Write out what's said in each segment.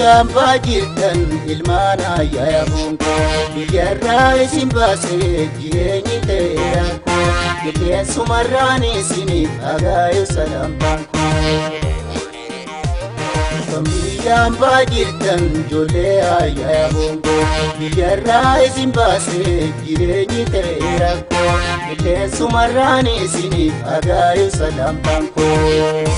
Biyyaan baajirtan ilmaan ayyaa boonko biyyarraa isin baasee jireenyi ta'eera qilleensumarraan isiniif agaayu salamtaan koo. Biyyaan baajirtan ijoollee ayyaa boonko biyyarraa isin baasee jireenyi ta'eera qilleensumarraan isiniif agaayu salamtaan koo.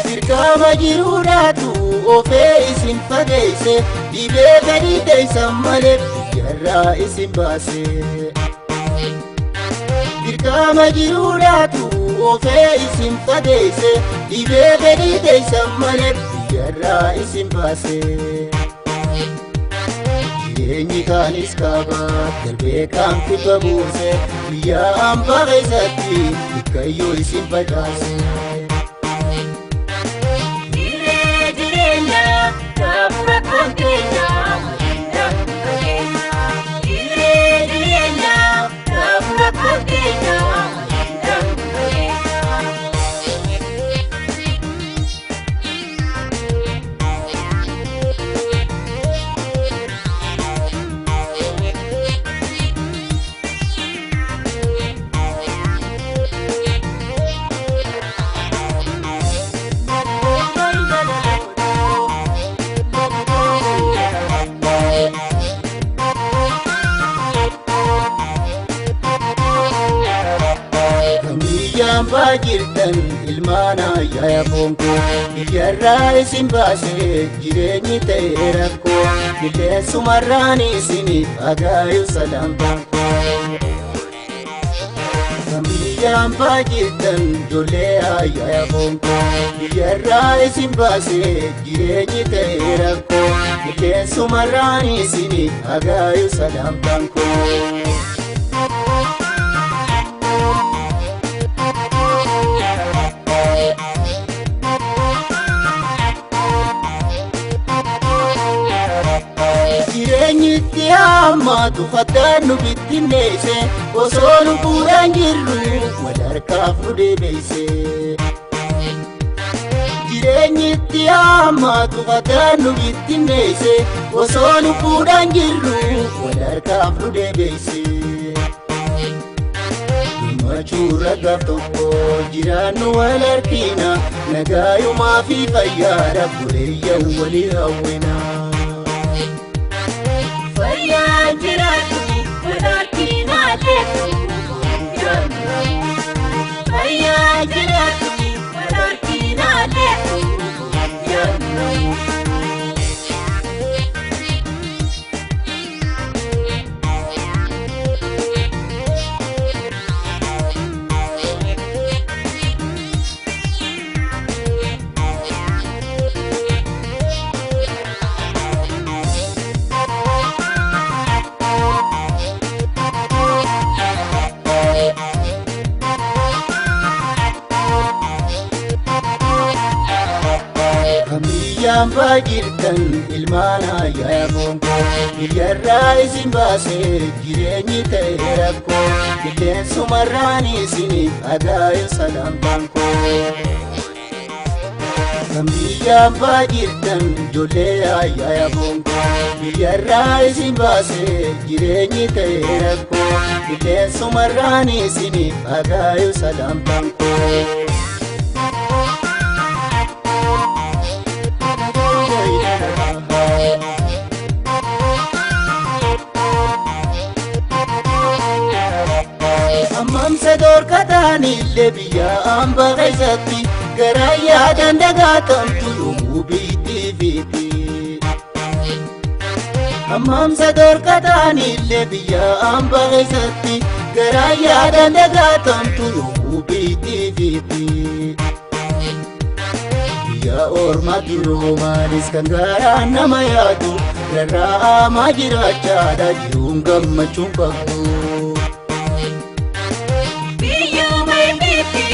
Dirqama jiruudhaatu ofee isin fageesse dhibee gadi teessan malee biyyarraa isin baase. Dirqama jiruudhaatu ofee isin fageesse dhibee gadi teessan malee biyyarraa isin baase. Jireenyi kaanis kaaba darbee kaan kibba buuse biyya hambaa keessatti dikkayyoo isin facaase. Biyyaan baajirtan ilmaan ayyaa boonko biyyarraa isin baasee jireenyi ta'e rakkoo qilleensumarraan isiniif agaayu salamtaan koo. Biyyaan baajirtan ijoollee ayyaa boonko biyyarraa isin baasee jireenyi ta'e rakkoo qilleensumarraan isiniif agaayu salamtaan koo. Jireenyi itti hammaatu faddaan nu bittinneesse osoo lubbuudhaan jirru wal harkaaf nu deebiise. Jireenyi itti hammaatu faddaan nu bittinneesse osoo lubbuudhaan jirru wal harkaaf nu deebiise. Gammachuu raggaaf tokko jiraannu wal harkina nagaayumaa fi fayyaadhaaf buleeyyan walii hawwina. Fayyaa jiraatu walharkinaa deemu. Fayyaa jiraatu walharkinaa deemu. Biyyaan baajirtan ilmaan ayyaa boonko biyyarraa isin baasee jireenyi ta'e rakkoo qilleensumarraan isiniif agaayu salamtaan koo. Biyyaan baajirtan ijoollee ayyaa boonko biyyarraa isin baasee jireenyi ta'e rakkoo qilleensumarraan isiniif agaayu salamtaan koo. Hammamsa dhorkataanillee biyya hambaa keessatti garaa yaadaan dagaatamtu yommuu biitti fiiti. Hammamsa dhorkataanillee biyya hambaa keessatti garaa yaadaan dagaatamtu yommuu biitti fiiti. Biyya ormaa duroomaanis kan garaa nama yaadu rarra'amaa jiraachaadha jiruun gammachuun qabdu. Biyyuma miti